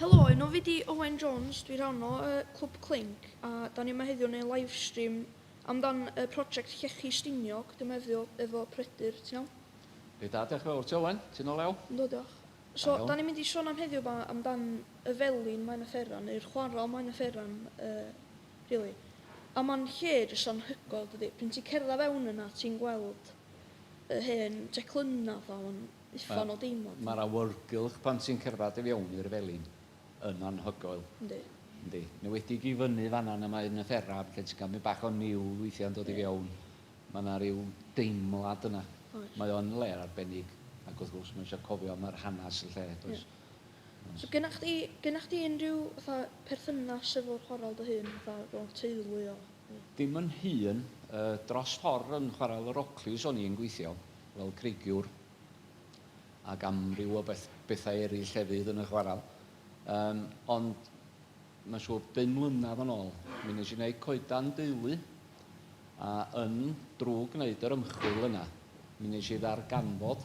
Helo, enw fi 'di Owain Jones, dwi rhan o y Clwb Clinc a 'da ni yma heddiw yn neud live stream amdan y prosiect Llechi Stiniog, dwi yma heddiw efo Peredur, ti'n iawn? Reit dda, diolch yn fawr. Ti Owen? Ti'n ôl iawn? Yndw, diolch. So, da ni'n mynd i sôn am heddiw 'ma amdan y felin Maen-y-fferan, neu'r chwarel Maen-y-fferan, yy, rili. A ma'n lle jyst anhygoel, dydi? Pryd ti'n cerdded fewn yna, ti'n gweld y hen teclynna, fatha, ma'n uffan o deimlad. Mae'r awyrgylch pan ti'n cerdded i fewn i'r felin yn anhygoel. Yndi. Yndi. Yn enwedig i fyny fan'na yn y Maen y Fferab lle ti'n cael mynd bach o niwl weithiau'n dod i fewn. Mae 'na ryw deimlad yna. Oes. Mae o'n le arbennig ac wrth gwrs mae eisiau cofio am yr hanes y lle, does? Ie. So genna chdi, genna chdi unrhyw fatha perthynas efo'r chwarel dy hun, fatha fel teulu o? Dim yn hun, yy dros ffordd yn Chwarel yr Oclys o'n i'n gweithio fel creigiwr ac amryw o beth, bethau eraill hefyd yn y chwarel. Yym ond mae'n siŵr bum mlynedd yn ôl, mi wnes i wneud coedan deulu a yn drwy gwneud yr ymchwil yna, mi wnes i ddarganfod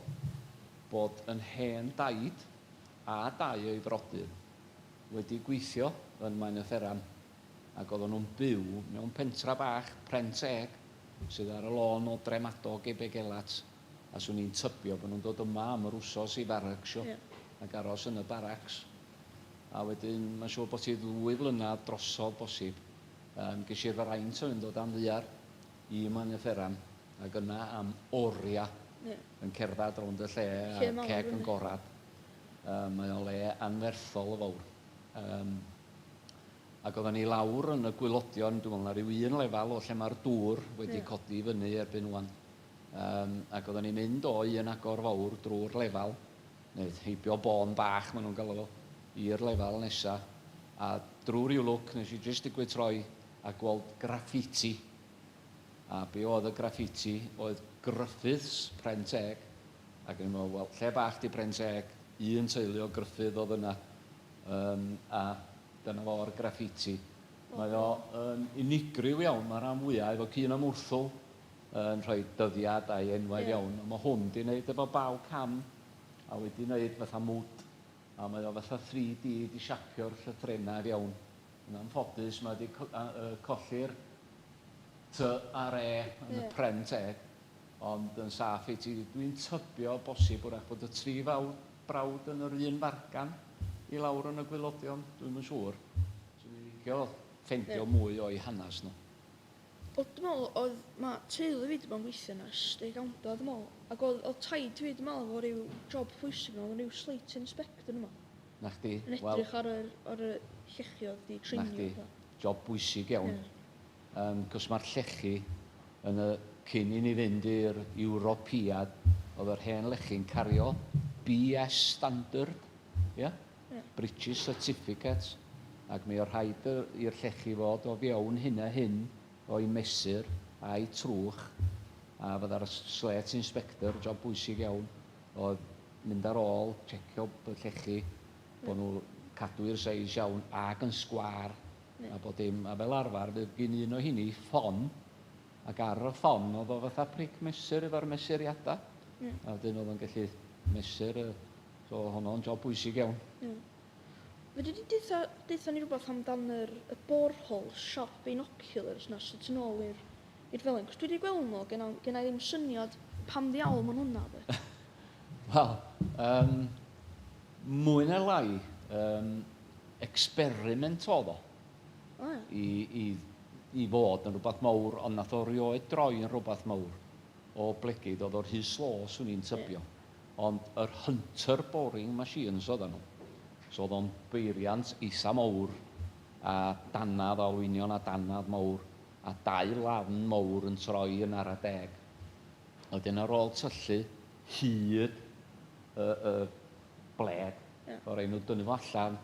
bod yn hen daid a dau o'i frodyr wedi gweithio yn Maen-y-fferan ac oedden nhw'n byw mewn pentra bach, Pren Teg, sydd ar y lôn o Dremadog i Begelat, a 'swn i'n tybio bod nhw'n dod yma am yr wsos i faracsio ac aros yn y baracs. A wedyn mae'n siŵr bod hi ddwy flynedd drosodd bosib, yym ges i'r fraint o fynd o dan ddaear i Maen-y-fferan ac yna am oriau yn cerdded rownd y lle a ceg yn gorad. Yym mae o'n le anferthol o fawr. Yym ac oeddan ni lawr yn y gwaelodion, dwi'n meddwl na ryw un lefel o lle mae'r dŵr wedi codi i fyny erbyn ŵan. Yym ac oeddan ni'n mynd o un agor fawr drwy'r lefel, neu heibio bôn bach maen nhw'n galw fo, i'r lefel nesa, a drwy ryw lwc nes i jyst digwydd troi a gweld graffiti. A be oedd y graffiti oedd Griffiths, Pren Teg, ac o'n i'n meddwl, wel, lle bach 'di Pren Teg, un teulu o Gruffydd oedd yna, yym a dyna fo'r graffiti. Mae o yn unigryw iawn, mae rhan fwyaf efo Cyn a Mwrthwl yn rhoi dyddiad a'i enwau fewn, ond mae hwn 'di wneud efo baw cam a wedi wneud fatha mwd, a mae o fatha 3D 'di siapio'r llythrennau fewn. Yn anffodus mae wedi colli'r T a'r E yn y pren teg, ond yn saff i ti. Dwi'n tybio bosib wrach bod y tri fawr brawd yn yr un fargan i lawr yn y gwaelodion, dwi'm yn siŵr. Swn i'n licio ffeindio mwy o'u hanes nhw. Wel, dwi'n meddwl oedd, ma' teulu fi 'di bod yn gweithio yna ers degawdau dwi'n meddwl, ac oedd, oedd taid fi dwi'n meddwl efo ryw job pwysig yna, oedd o'n ryw slate inspector neu wbath. 'Na chdi, Yn wel... edrych ar yr, ar y llechi oedd 'di 'Na treinio chdi, a petha. job bwysig iawn. Ie. Yym, cos ma'r llechi yn y, cyn i ni fynd i'r Ewropead, oedd yr hen lechi'n cario BS standard, ia? Ie. British Certificate, ac mi oedd rhaid i'r llechi fod o fewn hyn a hyn o'i mesur a'i trwch, a fydda'r slate inspector, job bwysig iawn, oedd mynd ar ôl, checio y llechi, bod nhw cadw i'r seis iawn ac yn sgwâr a bod dim, a fel arfer fydd gin un o hini ffon, ac ar y ffon oedd o fatha pric mesur efo'r mesuriadau, a wedyn oedd o'n gallu mesur y, so honno'n job bwysig iawn. Ie. Fedri di deutha, deutha ni rhywbeth amdan yr, y borehole sharp binoculars 'na sy tu nôl i'r i'r felin? 'Cos dwi 'di gweld nhw, genna, genna i ddim syniad pam ddiawl ma' nhw 'na de. Wel, yym, mwy neu lai, yym, experiment oedd o. O ia. I, i, i fod yn rhywbeth mawr, ond nath o rioed droi yn rhywbeth mawr. O blegid oedd o rhy slo, swn i'n tybio. Ond yr Hunter boring machines oedden nhw. So oedd o'n beiriant eitha mowr, a dannedd o olwynion a dannedd mowr, a dau lafn mowr yn troi yn ara deg. A wedyn ar ôl tyllu hyd y, y bled, o'r enw dynnu fo allan,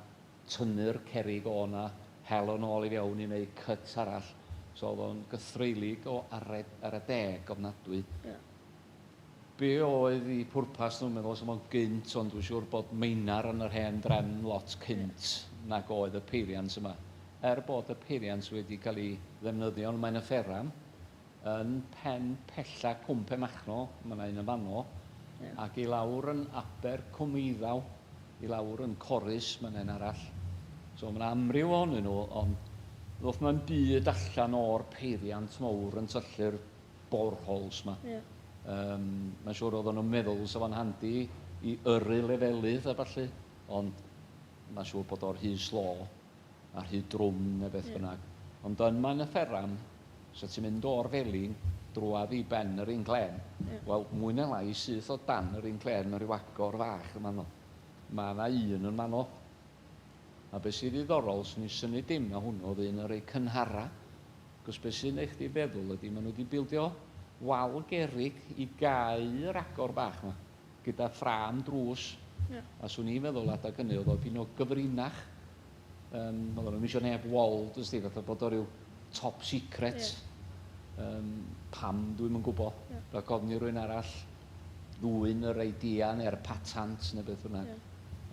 tynnu'r cerrig o 'na, hel o'n ôl i fewn i wneud cut arall. So oedd o'n gythreulig o are, ara deg ofnadwy. Be oedd i pwrpas nhw, meddwl os o'n gynt, ond dwi'n siŵr bod meinar yn yr hen drefn lot cynt nag oedd y peiriant yma. Er bod y peiriant wedi cael ei ddefnyddio yn Maen-y-fferam, yn pen pella Cwm Penmachno, mae yna un yn fanno, ac i lawr yn Aber Cwm Eiddaw, i lawr yn Corris, mae yna un arall. So mae 'na amryw ohonyn nhw, ond ddoth na'm byd allan o'r peiriant mawr yn tyllu'r boreholes 'ma. Ie. Yym, mae'n siŵr oedden nhw'n meddwl 'sa fo'n handi i yrru lefelydd a ballu, ond mae'n siŵr bod o rhy slo a rhy drwm neu beth bynnag. Ond yn Maen-y-fferam, 'sa ti'n mynd o'r felin drwadd i ben yr inclên, wel, mwy neu lai syth o dan yr inclên mae rhyw agor fach yn fanno. Mae 'na un yn fanno. A be sy'n ddiddorol, 'swn i'n synnu dim na hwnnw oedd un o'r rei cynhara. Cos be sy'n neu' chdi feddwl ydy, maen nhw wedi bildio wal gerrig i gau yr agor bach 'ma. Gyda ffrâm drws. Ie. A 'swn i'n feddwl adag hynny oedd o dipyn o gyfrinach. Yym, oedden nhw'm isio neb weld, wsti, fatha bod o ryw top secret. Ie. Yym, pam, dwi'm yn gwbo. Ie. Rhag ofn i rywun arall ddwyn yr idea neu'r patent neu beth bynnag. Ie.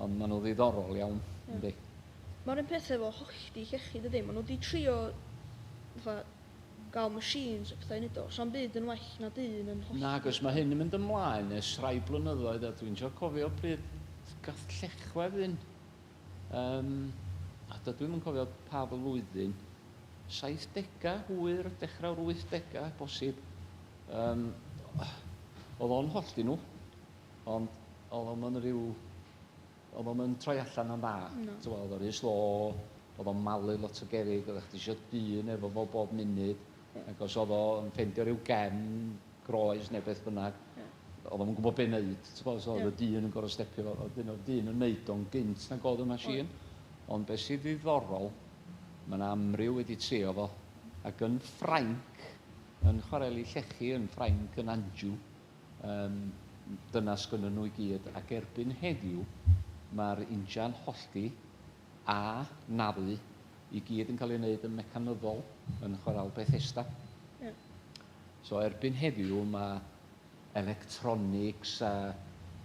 Ond maen nhw'n ddiddorol iawn, Ie. yndi. Mae'r un peth efo hollti llechi dydi? Maen nhw 'di trio fatha gael machines a pethau i wneud o. Sa'm byd yn well na dyn yn hollti. Nag oes, mae hyn yn mynd ymlaen ers rhai blynyddoedd a dwi'n trio cofio pryd gath Llechwedd un. Yym, a dydw i'm yn cofio pa flwyddyn. 70au, hwyr, dechrau'r 80au, bosib. Yym, oedd o'n hollti nhw, ond oedd o'm yn rhyw... Oedd o'm yn troi allan yn dda. Na. Tibod, oedd o'n rhy slo, oedd o'n malu lot o gerrig, oeddech chdi isio dyn efo fo bob munud. Ac os oedd o'n ffeindio rhyw gefn groes neu beth bynnag, oedd o'm yn gwybod be wneud. Tibod, so oedd y dyn yn gorfod stepio fo. Wedyn oedd dyn yn wneud o'n gynt nag oedd y machine. Ond beth sydd ddiddorol, mae yna amryw wedi trio fo. Ac yn Ffrainc, yn chwareli llechi yn Ffrainc, yn Anjou, Yym, dyna sgynnyn nhw i gyd, ac erbyn heddiw mae'r injan hollti a naddu i gyd yn cael ei wneud yn mecanyddol yn chwarel Bethesda. Ie. So erbyn heddiw mae electronics a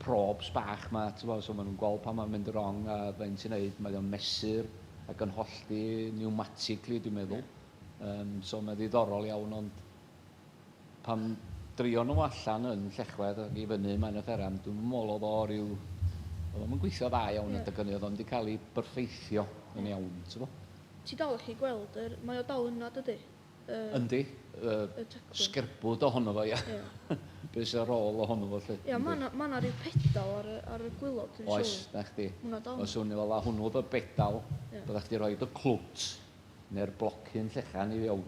probes bach 'ma, tibod, so maen nhw'n gweld pan mae'n mynd wrong a faint ti'n wneud, mae o'n mesur ac yn hollti pneumatically dwi'n meddwl. Yym, so mae'n ddiddorol iawn ond Pan drion nhw allan yn Llechwedd ac i fyny Maen y Fferam, dwi'm yn meddwl oedd o ryw... Oedd o'm yn gweithio dda iawn Ie. adeg hynny, oedd o'm 'di cael ei berffeithio yn iawn, tibod. Ti dal gallu gweld yr... Mae o dal yna dydi? Y... Yndi, y Y teclyn. sgerbwd ohono fo, ia. Ie. Be sy ar ôl ohono fo 'lly. Ia, ma' 'na ma' 'na ryw pedal ar y ar y gwilod dwi'n Oes, siŵr. 'na chdi. Ma' hwnna dal 'na. Os swnio fel 'a hwnnw oedd y bedal, Ie. bydda chdi rhoid y clwt neu'r blocyn llechan i fewn,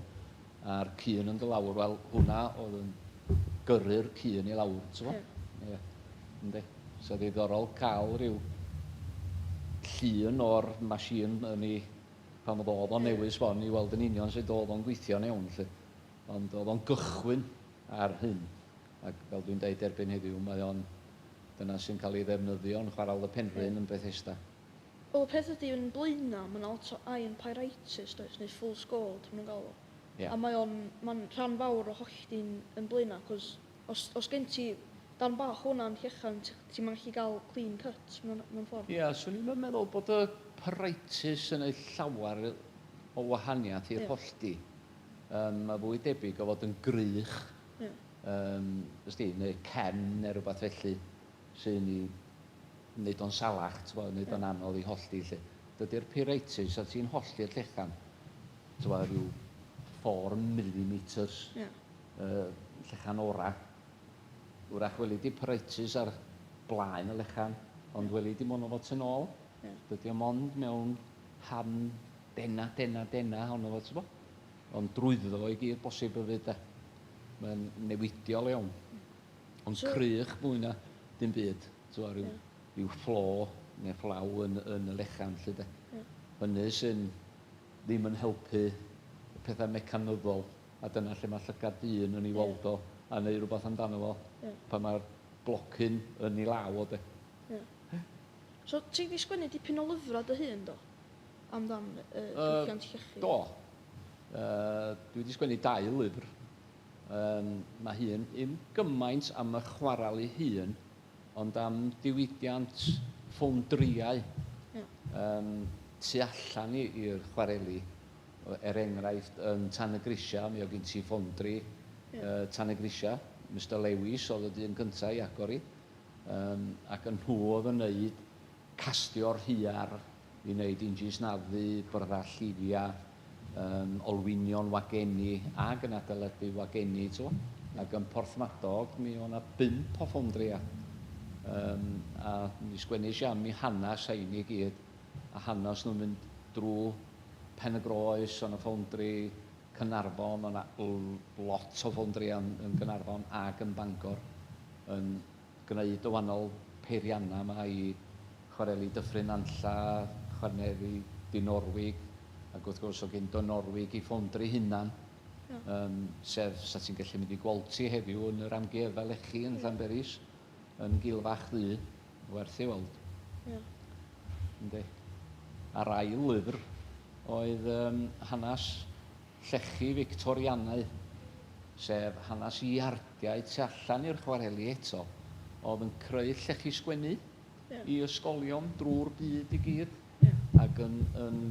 a'r cŷn yn dod lawr, wel, hwnna oedd yn gyrru'r cŷn i lawr, t'mo'? Ie. Ie. Yndi. So ddiddorol cael rhyw llun o'r machine yn ei, pan oedd o'n newydd sbon i weld yn union sut oedd o'n gweithio'n iawn 'lly. Ond oedd o'n gychwyn ar hyn. Ac fel dwi'n deud erbyn heddiw mae o'n, dyna sy'n cael ei ddefnyddio yn Chwarel y Penrhyn yn Bethesda. Wel y peth ydi yn Blaenau ma' 'na lot o iron pyrites does neu fool's gold ma' nhw'n galw fo. Ia. A mae o'n ma'n rhan fawr o hollti'n yn Blaenau cos os os gen ti darn bach o hwnna yn llechan ti ti'm yn gallu gael clean cut mewn mewn ffordd. Ia, swn i'm yn meddwl bod y pyrites yn neud llawer o wahaniaeth i'r Ia. hollti. Yym, mae fwy debyg o fod yn grych. Ia. Yym, wsti, neu cen neu rywbeth felly sy'n i wneud o'n salach, tibod, wneud o'n anodd i hollti 'lly. Dydy'r pyrites, a ti'n hollti'r llechan, tibod, rhyw 4 millimetres, yeah. Llechan ora. Wrach weli di pyrites ar blaen y lechan, ond weli di mono fo tu nôl. Yeah. Dydy o mond mewn hafn dena, dena, dena ohono fo, tibod. Ond drwyddo fo i gyd bosib hefyd, de. Mae'n newidiol iawn. Ond so, crych mwy na dim byd. T'mo' ryw Ie. ryw fflo neu fflaw yn yn y lechan 'lly de. Ie. Hynny sy'n ddim yn helpu y pethau mecanyddol a dyna lle mae llygad dyn yn ei weld o a neud rhywbeth amdano fo Ie. pan mae'r blocyn yn ei law o de. Ie. So ti 'di sgwennu dipyn o lyfrau dy hun do? Amdan yy diwylliant llechi? Do. Dwi 'di sgwennu dau lyfr. Yym, mae hun ddim gymaint am y chwarel ei hun, ond am diwydiant ffowndrïau yym, tu allan i'r chwareli. Er enghraifft, yn Tanygrisiau, mi oedd gen ti ffowndri uh, Tanygrisiau. Mister Lewis oedd y dyn cyntaf i agor hi. Yym, ac yn nhw oedd yn neud castio'r rhiar i wneud injins naddu, byrddau llifia, olwynion wageni ac yn adeiladu wageni, t'mo'. Ac yn Porthmadog mi o' 'na bump o ffowndria. A mi sgwennish i am 'u hanes rhein i gyd, a hanes nhw'n mynd drwy Pen y Groes, o' 'na ffowndri Caernarfon, o' 'na lot o ffowndria yn Gaernarfon ac yn Bangor yn gwneud y wahanol peiriannau 'ma i chwareli Dyffryn Nantlla, chwareli Dinorwig, ac wrth gwrs o gyn Dinorwig i ffowndri hunan, sef 'sa ti'n gallu mynd i gweld ti heddiw yn yr Amgueddfa Lechi yn Llanberis, yn Gilfach Ddu, werth ei weld. Yndi. A'r ail lyfr oedd hanes llechi Fictorianaidd, sef hanes iardiau tu allan i'r chwareli eto, oedd yn creu llechi sgwennu i ysgolion drwy'r byd i gyd, ac yn, yn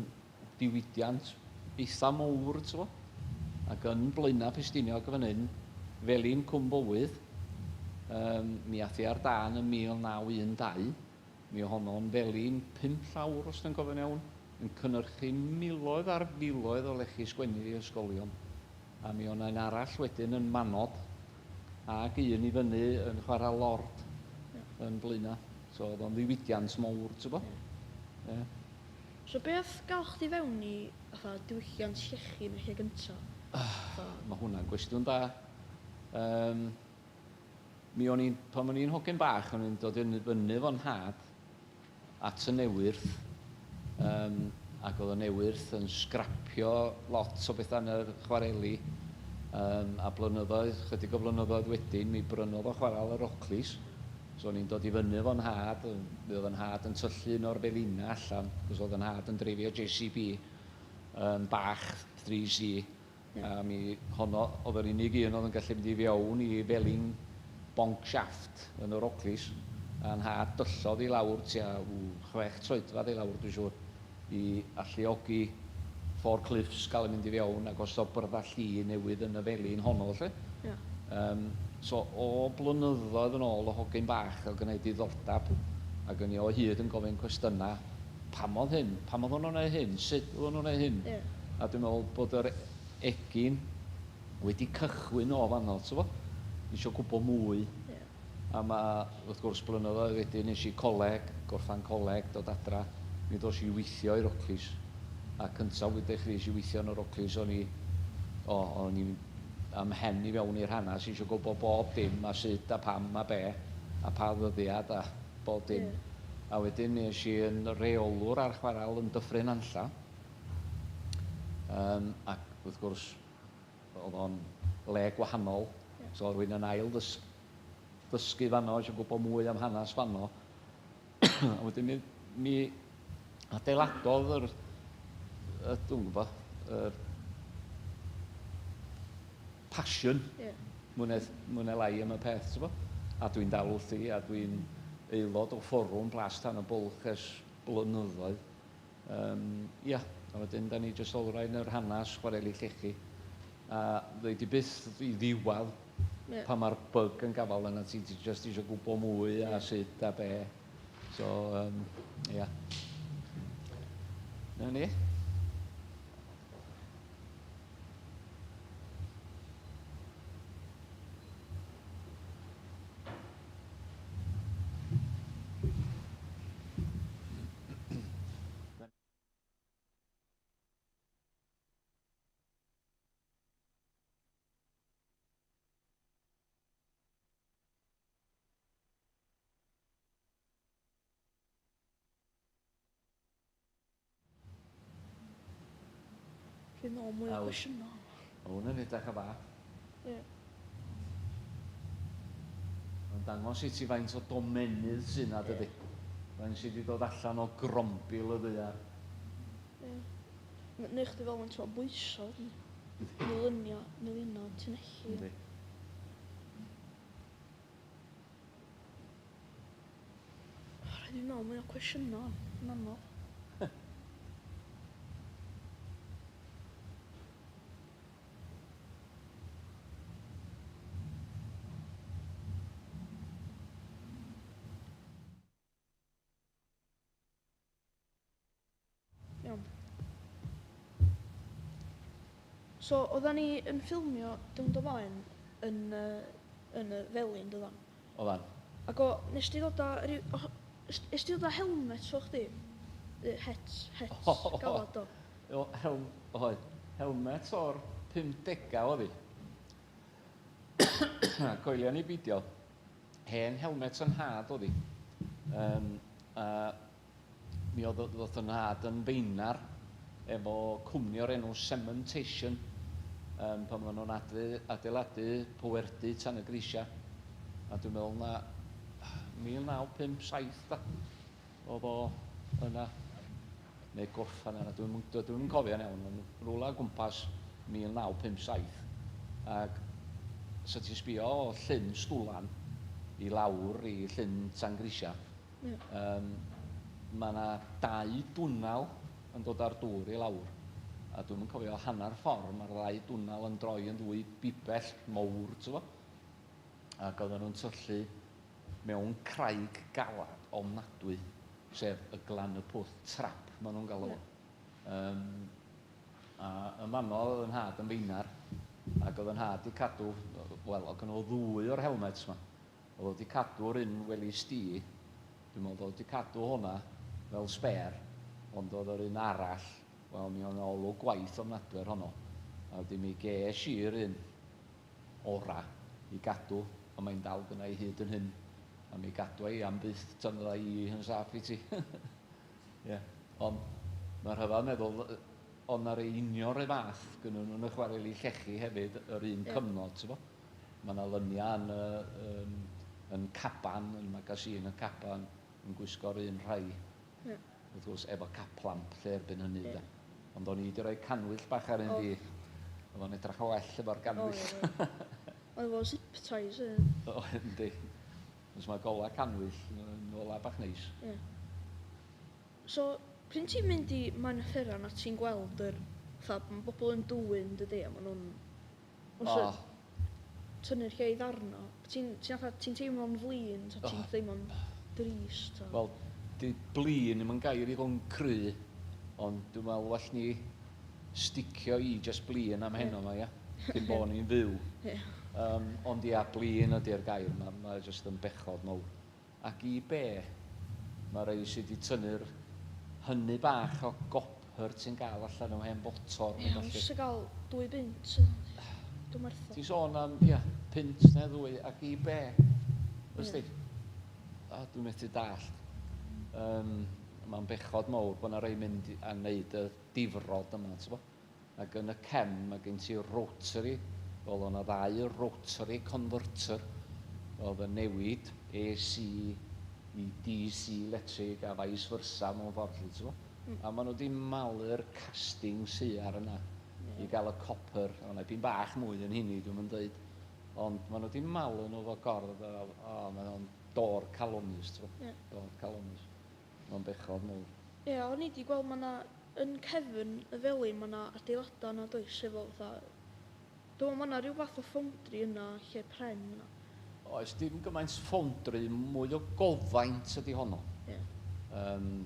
diwydiant eitha mowr, t'bo', ac yn Blaenau Ffestiniog yn fan hyn, Felin Cwm Bowydd, mi ath hi ar dân yn 1912, Mi ohono'n felin pump llawr, os dwi'n cofio'n iawn, yn cynhyrchu miloedd ar filoedd o lechi sgwennu i ysgolion. A mi o'na un arall wedyn yn Manod, ac un i fyny yn chwarae Lord yn Blaenau. So oedd o'n ddiwydiant mowr, ti'n gwybod? Ie. So be oedd gael chdi fewn i fatha diwylliant llechi yn y lle gynta? Fatha... Mae hwnna'n gwestiwn da. Um, Mi o'n i'n, pan o'n i'n hogyn bach, o'n i'n dod i fyny efo'n nhad at y newyrth, ac oedd y newyrth yn sgrapio lot o bethau yn yr chwareli, a blynyddoedd, chydig o flynyddoedd wedyn, mi brynodd o chwarel y Roclys, so o'n i'n dod i fyny efo'n nhad, mi oedd yn nhad yn tyllu un o'r felinau allan, cos oedd yn nhad yn dreifio JCB bach, 3C, A mi honno oedd yr unig un oedd yn gallu mynd i fewn i felin bonc shaft yn yr Oglis. A nhad dyllodd i lawr tua 6 troedfedd i lawr dwi'n siŵr i alluogi forklifts gael eu mynd i fewn ac osod byrddau lli newydd yn y felin honno 'lly. So o blynyddoedd yn ôl o hogyn bach oedd gynna i diddordeb ac o'n i o hyd yn gofyn cwestiynau, pam oedd hyn, pam oedden nhw'n gwneud hyn, sut oedden nhw'n gwneud hyn? A dwi'n meddwl bod yr egin wedi cychwyn o fanno, t'bo'? Isio gwybod mwy. A ma', wrth gwrs, blynyddoedd wedyn es i coleg, gorffan coleg, dod adra, mi ddos i weithio i'r Oakleys. A cyntaf wydech chi, es i weithio yn yr Oakleys, o'n i, o, o'n i a'm mhen i fewn i'r hanes, isio gwybod bob dim, a sut a pam a be, a pa ddyddiad a bob dim. A wedyn mi es i yn reolwr ar chwarel yn Dyffryn Nantlla. Ac wrth gwrs, oedd o'n le gwahanol, so oedd rhywun yn ail ddysgu fanno, eisiau gwybod mwy am hanes fanno. A wedyn mi adeiladodd yr, dwi'n gwybod, yr passion, mwy neu, mwy neu lai am y peth, ti'n gwybod? A dwi'n dal wrthi, a dwi'n aelod o fforwm Plas Tan y Bwlch ers blynyddoedd. Ia, a wedyn da ni jyst olrhain yr hanes chwareli llechi. A ddweud i byth i ddiwedd pan mae'r bug yn gafael yna ti, ti jyst eisiau gwybod mwy a sut a be. So, ia. Na ni. Dwi'n meddwl mwy o gwestiynau. Mae hwn yn edrych yn dda. Ie. Mae'n dangos i ti faint o domennydd sydd yna, dydy? Faint sydd wedi dod allan o grombil y ddaear. Ie. Neu chdi fel faint o bwysau. Miliynau, miliynau tunelli. Yndi. O, rhaid i fi meddwl mwy o cwestiynau. Yn anodd. So, oeddan ni yn ffilmio Diwrnod o Faen yn, uh, yn y Felin, doeddan? Oeddan. Ac o, nes di ddod â ryw... O, nes di ddod â helmet fo chdi? Het, het, galad o. O, helm, oedd. Helmet o'r 50au oedd hi. Coelia ni beidio. Hen helmet yn nhad oedd hi. Um, a mi oedd ddoth yn nhad yn feinar efo cwmni o'r enw Cementation um, pan oedden nhw'n adeiladu pwerdy tan y grisiau. A dwi'n meddwl na 1957 da, oedd o yna, neu gorffan yna, dwi'n dwi, dwi cofio'n iawn, ond rhywle o gwmpas 1957. Ac so ti'n sbio o Llyn Stwlan i lawr i Llyn Tangrisia, Yym, mae 'na dau dwnnel yn dod â'r dŵr i lawr, a dwi'm yn cofio hanner ffordd mae'r ddau dwnnel yn droi yn ddwy bibell mowr, tibod? Ac oedden nhw'n tyllu mewn craig galad ofnadwy, sef y Glan y Pwll Trap, maen nhw'n galw fo. Yym, a yn fanno oedd 'y nhad yn feinar, ac oedd 'y nhad 'di cadw, wel, oedd gynno fo ddwy o'r helmets 'ma. Oedd o 'di cadw'r un welis di, dwi'n meddwl bod o 'di cadw hwnna fel spare, ond oedd yr un arall, wel mi oedd 'na olwg gwaith ofnadwy ar honno. A wedyn mi ges i'r un ora i gadw, a mae'n dal gynna i hyd yn hyn. A mi gadwa i am byth tan fydda i yn saff i ti. Ie, ond mae'n rhyfedd meddwl, oedd 'na rei union 'run fath gynnyn nhw yn y chwareli llechi hefyd, yr un cyfnod, tibod. Mae 'na luniau yn y yym yn Caban, yn magazine y Caban, yn gwisgo'r un rhai. Ie. Wrth gwrs, efo caplamp 'lly erbyn hynny de. Ond o'n i 'di rhoi cannwyll bach ar un fi. Oedd o'n edrych yn well efo'r gannwyll. Oedd. Oedd efo zip ties hefyd. Oedd, yndi. Os mae golau cannwyll yn olau bach neis. Ie. So, pryd ti'n mynd i Maenofferen a ti'n gweld yr, fatha, ma' bobl yn dwyn dydi, a ma' nhw'n Os oh. tynnu'r lle i ddarno, ti'n ti fatha, ti'n teimlo'n flin, ta ti'n oh. teimlo'n drist? Ta... Wel, di blin ddim yn gair i ddod cry, ond dwi'n meddwl well ni sticio i just blin am heno yma, ia? Cyn bo ni'n fyw. Yeah. Ond ia, blin ydy'r gair, mae ma just yn bechod mawr. Ac i be? Mae rei sydd wedi tynnu'r hynny bach o gopr ti'n gael allan o hen fotor. Ie, ond jyst gael 2 bunt. Dwi'n werth o. Ti'n sôn am, ia, punt neu ddwy, ac i be? Ysdi? A dwi'n methu dallt. Mae'n bechod mawr bod 'na rei mynd a wneud y difrod yma, ti'n bo? Ac yn y cefn mae gen ti rotary, wel oedd 'na ddau rotary converter oedd yn newid AC i DC electric a vice versa mewn ffordd 'lly, t'bo'? A maen nhw 'di malu'r castings haearn yna i gael y copper, o' 'na dipyn bach mwy yn heini dwi'm yn deud, ond maen nhw 'di malu nhw efo gordd a o mae o'n dor calonus, t'bo'? Dor calonus. Mae'n bechod mowr. Ie, o'n i 'di gweld ma' 'na, yn cefn y felin ma' 'na adeilada' yna does efo fatha, dwi'n meddwl ma' 'na ryw fath o ffowndri yna, lle pren yna. Oes, dim gymaint ffowndri, mwy o gofaint ydi honno. Ie.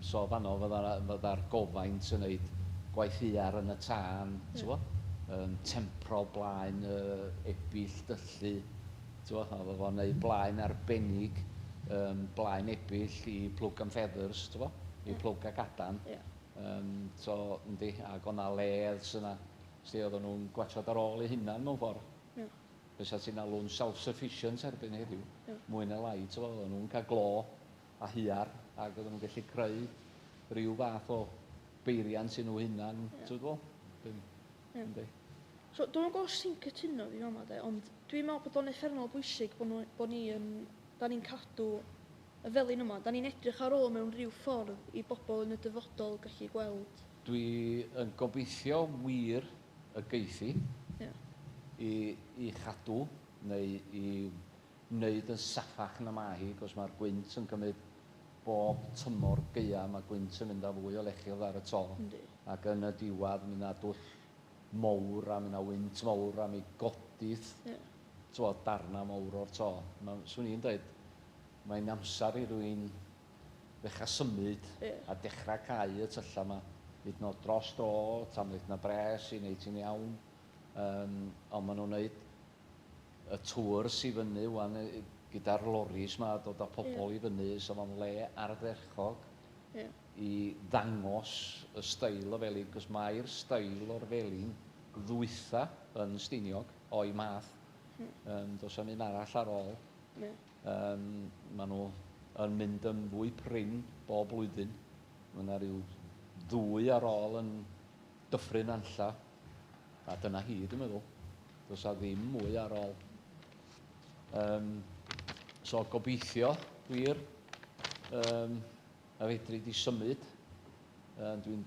So fanno fydda, fydda'r gofaint yn neud gwaith haearn yn y tân, t'bo'? Tempro blaen y ebill dyllu, T'mo', a oedd o'n neud blaen arbennig, blaen ebill i Plug and Feathers, t'mo', i Plwg ac Adan. Ie. So, yndi, ac o'na lêds yna, sti, oedden nhw'n gwatsiad ar ôl eu hunan mewn ffordd. Ie. Be sa ti'n alw'n self-sufficient erbyn heddiw, Ie. mwy neu lai, t'mo', oedden nhw'n cael glo a haearn, ac oedden nhw'n gallu creu rhyw fath o beiriant i nhw hunan, Ie. ti'n gwybod? Dim, Ie. yndi. So, dwi'm yn gwybod os ti'n cytuno fi fama de, ond dwi'n meddwl bod o'n uffernol bwysig bod, nhw, bod ni yn, da ni'n cadw y felin yma. Da ni'n edrych ar ôl mewn rhyw ffordd i bobl yn y dyfodol gallu gweld. Dwi yn gobeithio wir y geith hi Ie. i, i chadw neu i wneud yn saffach na ma hi, cos mae'r gwynt yn cymryd bob tymor gaea, mae gwynt yn mynd â fwy o lechi oddi ar y to. Yndi. Ac yn y diwedd mi 'na dwll mowr a mi 'na wynt mowr a mi godith t'wod darna mowr o'r to. Ma', swn i'n deud, mae'n amser i rywun ddechrau symud a dechrau cau y tyllau 'ma, hyd yn oed dros dro, tan ddeith 'na bres i wneud ti'n iawn. Um, ond maen nhw'n neud y tours i fyny wan gyda'r loris 'ma, dod â pobl i fyny, so mae'n le ardderchog i ddangos y steil o felin, cos mae'r steil o'r felin ddwytha yn Stiniog o'i math. Does 'am un arall ar ôl. Um, maen nhw yn mynd yn fwy prin bob blwyddyn. Mae yna rhyw ddwy ar ôl yn Dyffryn Nantlla, a dyna hi, dwi'n meddwl. Does 'na ddim mwy ar ôl. Um, so gobeithio, wir, a fedri di symud. Dwi'n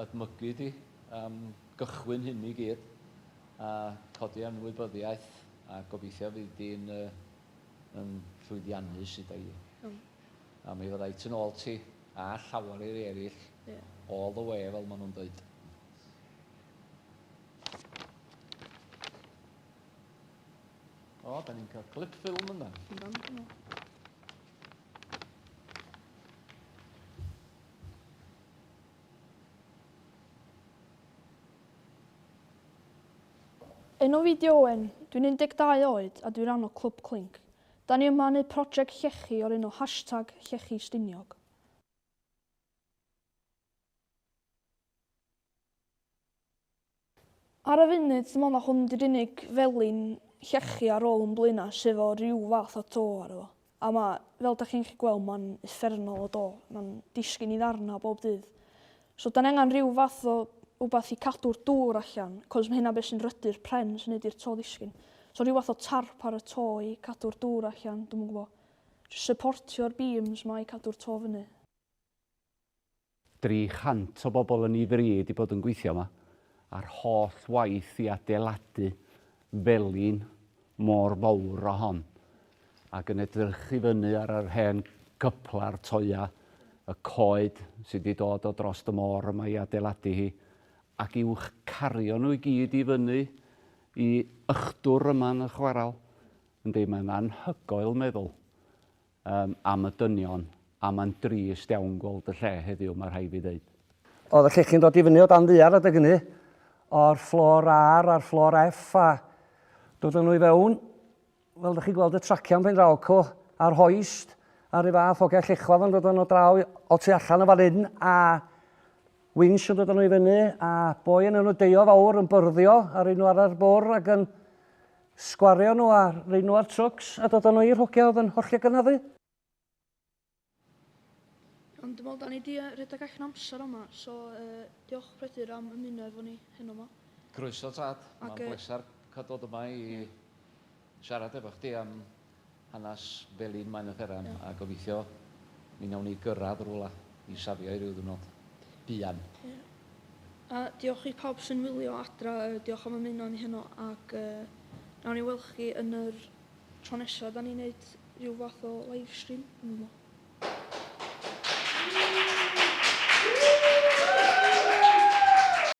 admygu di am gychwyn hyn i gyd a codi ymwybyddiaeth a gobeithio fydd di'n yn llwyddiannus i i. A mi fyddai tu nôl ti a llawer i'r eraill all the way fel maen nhw'n dweud. O, da ni'n cael clip ffilm yna. Yndan. Enw fi 'di Owen, dwi'n 12 oed a dwi ran o Clwb Clink. Da ni yma yn neud project llechi o'r enw hashtag llechi Stiniog. Ar y funud, dwi'n meddwl na hwn 'di'r unig felin llechi ar ôl yn Blaenau sy efo rhyw fath o to arno fo. A ma', fel dach chi'n gallu gweld, ma'n uffernol o do. Ma'n disgyn i ddarnau bob dydd. So 'dan ni angen rhyw fath o wbath i cadw'r dŵr allan, 'cos ma' hynna be' sy'n rhydu'r pren sy'n neud i'r to ddisgyn. So rhyw fath o tarp ar y to i cadw'r dŵr allan, dwi'm yn gwbo. Jyst syportio'r beams 'ma i cadw'r to fyny. 300 o bobl yn ei fri 'di bod yn gweithio yma, a'r holl waith i adeiladu felin mor fawr o hon, ac yn edrych i fyny ar yr hen gyplar toia, y coed sydd wedi dod o dros y môr yma i adeiladu hi, ac i'w cario nhw i gyd i fyny i ychdwr yma yn y chwarel. Yndi, mae'n anhygoel meddwl am y dynion, a mae'n drist iawn gweld y lle heddiw, mae rhaid fi ddeud. Oedd y llechi'n dod i fyny o dan ddaear adeg hynny, o'r fflôr R a'r fflôr F a dod â nhw i fewn, fel ydych chi'n gweld y traciau yn pen draw co, a'r hoist, a rhyw fath hogia llechwedd yn dod â nhw draw o tu allan yn fan hyn, a winch yn dod â nhw i fyny, a boi yn enw Deio Fawr yn byrddio a rhoi nhw ar yr bwr ac yn Sgwario nhw a rhoi nhw ar trucks a dod â nhw i'r hogia oedd yn hollti gynaddu. Ond dwi'n meddwl da ni di rhedeg allan amser yma, so uh, diolch Peredur am ymuno efo ni heno yma. Croeso tad, mae'n bleser cael dod yma i siarad efo chdi am hanes Felin Maen y Fferan a gobeithio mi wnawn ni gyrraedd rhywle i safio i ryw ddwrnod buan. Ie. A diolch i pawb sy'n wylio adra, diolch am ymuno â ni heno ac uh, nawn ni weld chi yn yr tro nesaf da ni'n neud rhyw fath o live stream. Dwi'm yn gwbo.